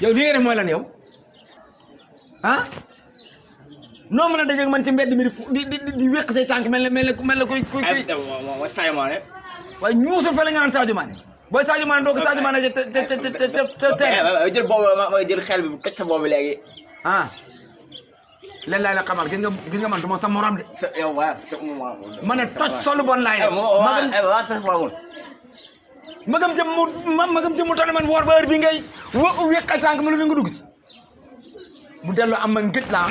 yow li nga def mooy lan yow ah noo mën a dajeeg man ci mbedd mi di wéq say tànk mel na kuy wa Sadio Mané waaye ñuusul fa la nga naan Sadio Mané booy Sadio Mané doo ko Sadio Mané te jël boobu ma jël xel bi toj sa boobu léegi ah leen laay la xamal gis nga man du ma sa morom de yow waa ma ne toj solu bon laay magam jëm mu tane man woor ba heure bi ngay wéq ay tànk ma lu nga dugg ci bu dellu am ma ngët laa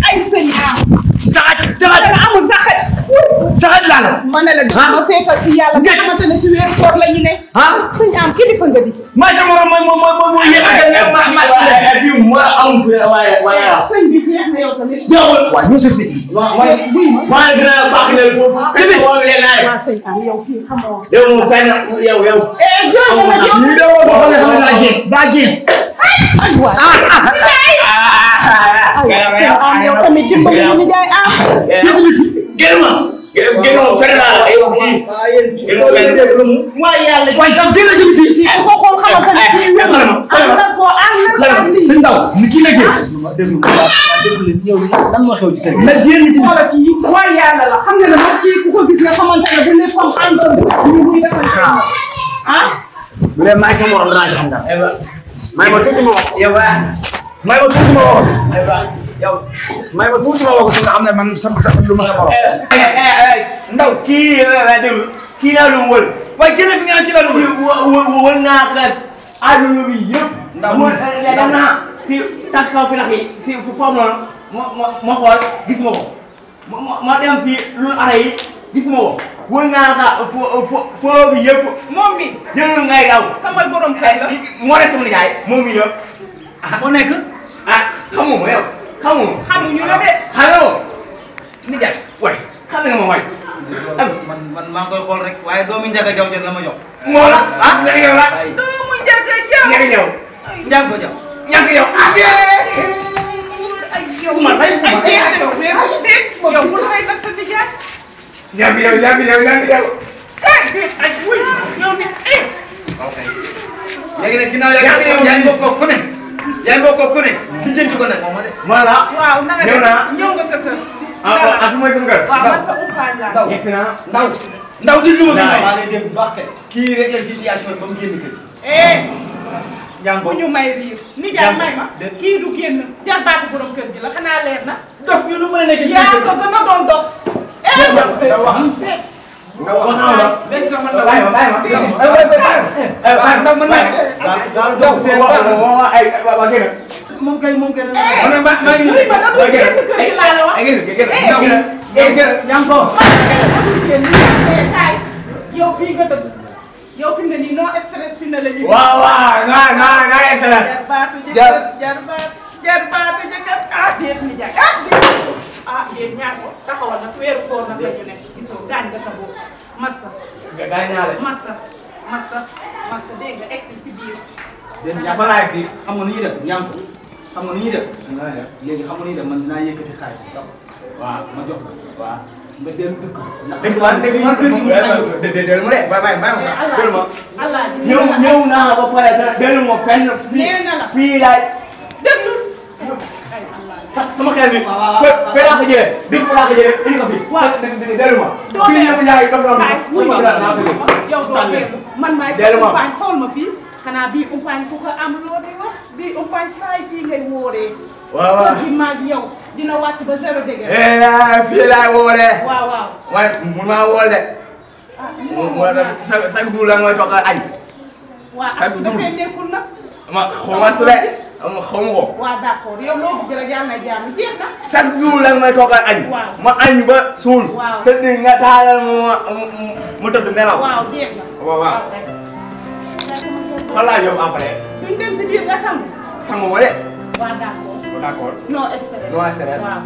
ay sëñ caxat amul sa xet caxat laa la ma ne la ma seetal si yàlla nga xamante ne si weeru koor la ñu ne sëñ am kilifa nga di maa sa morom mooy yéen ak bi mo am waaye sëñ bi neex na yow tamit waaw ñu fi ma gën a baax ne foofu bi mo leen laay waa sëñ am yow kii xamoo yow mo fenn yow ñu de wo ko xam la gis yow tamit dimbali ñu ni jaay am gënuma fenn la ay wax kii gënuma fenn mooy yàlla waaye daw dina jëm fii ko xool xamante ne kii wér na ko am na sëñ Ndaw ni kii la gis lan moo xew ci kër la génn ci wala kii mooy yàlla la xam nga ne mas kii ku ko gis nga xamante ne bu lépp am àndoon ñu muy defal ah bu dee maay sa morom danaa xam dara may ma tuuti ma wax yow may ma tuuti ma wax yow may ma tuuti ma wax nga xam ne man sa lu ma sa morom Ndaw kii la déglu kii laa doon wër waaye keneen fi nga naan kii la doon wër naa ko nag àdduna bi yëpp dem naa fi tànk kaw fi nax yi fi foofu noonu ma xool gis ma ko ma dem fii lu ara yi gis ma ko wër naa ko foofu yëpp moom mi jëlul ngay daw sama borom kay la moo nekk sama nijaay moom mi la moo nekk xamuma yow xamuñu la de xam nga moom nijaay waay xam nga ma waay man maa koy xool rek waaye doomi Njaga Jaw jël la ma jox moo la ñàkk yow la doomu Njaga Jaw ñàkk yow Njaga Jaw ñàkk yow ay yow man ay yow bu lay nag sa nijaay ñàkk yow ay wuy yow ni léegi nag ginnaaw yaa ngi bokk ku ne yaa ngi bokk ku ne lijjanti ko nag voilà waaw na nga def ñëw nga sa kër ak mooy sama kër waaw man sa umpaañ laa gis naa ndaw di lu ma fi maa lay dégg bu baax kay kii rek la situation ba mu génn kër bu ñu may riir nijaay may ma kii du génn jarbaatu borom kër gi la xanaa leer na dof ñu lu mën a nekk yaa ko gën a doon dof nga wax léegi sax man la bàyyi moom kay maa ngi nii ma doon génn kër gi laa la wax yow fii nga dëgg yow fi mu ne nii non stress fi mu ne la ñuy naa excellent jarbaatu jëkkër déet ni jaay yéen ñaar ko taxawal nag weeru koor nag la ñu nekk gisoo gaañ nga sa bopp massa massa dégg nga egg ci biir fa laay fii xam nga nu ñuy def ñaam ko xam nga nu ñuy def léegi xam nga nu ñuy def man dinaa yëkkati xaalis bi waaw ma jox la waaw nga dellu dëkk dëgg man dëgg man kër gi dellu ma de bàyyi ma dellu ma ñëw naa ba pare dellu ma fenn fii laay déglu sama xel bi fee laa ko jëlee dëgg laa ko jëlee indi ko fi dellu ma fii yëpp yaay dof yow doo man maay sa umpaañ xool ma fii xanaa bii umpaañ ku ko am loo di wax bii umpaañ saay fii ngay wóoree kër gi maag yow dina wàcc ba 0 degré fii laay wóoree waaw waaye mun maa wóor de chaque jour la mooy toog añ waaw ak su dafay nekkul nag ma xaw ma su de xaw ma ko waaw d'accord yow loo bëgg rek yàlla na jàmm jeex na chaque jour la mooy toog añ ma añ ba suul tëdd nga taalal ma tëdd nelaw waaw jeex na waaw fan laa yóbbu après duñ dem si biir nga sangu sangu ma de waaw d'accord d'accord non stress non stress waaw